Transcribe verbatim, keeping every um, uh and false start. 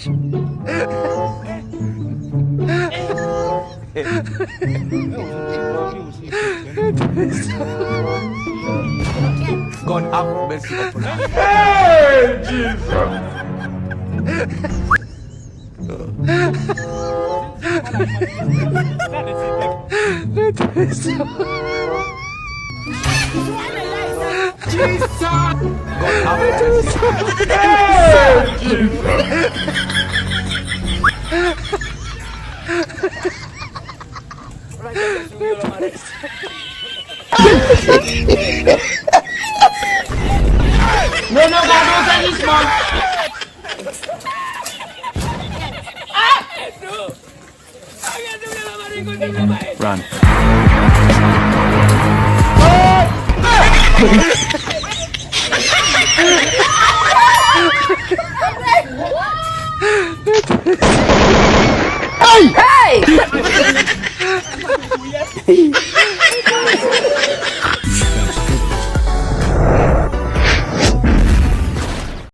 God have mercy upon us. Hey, Jesus! Jesus! God have mercy. Hey, Jesus! Non, non, gade yon zenisman. Run. Hey! Hey!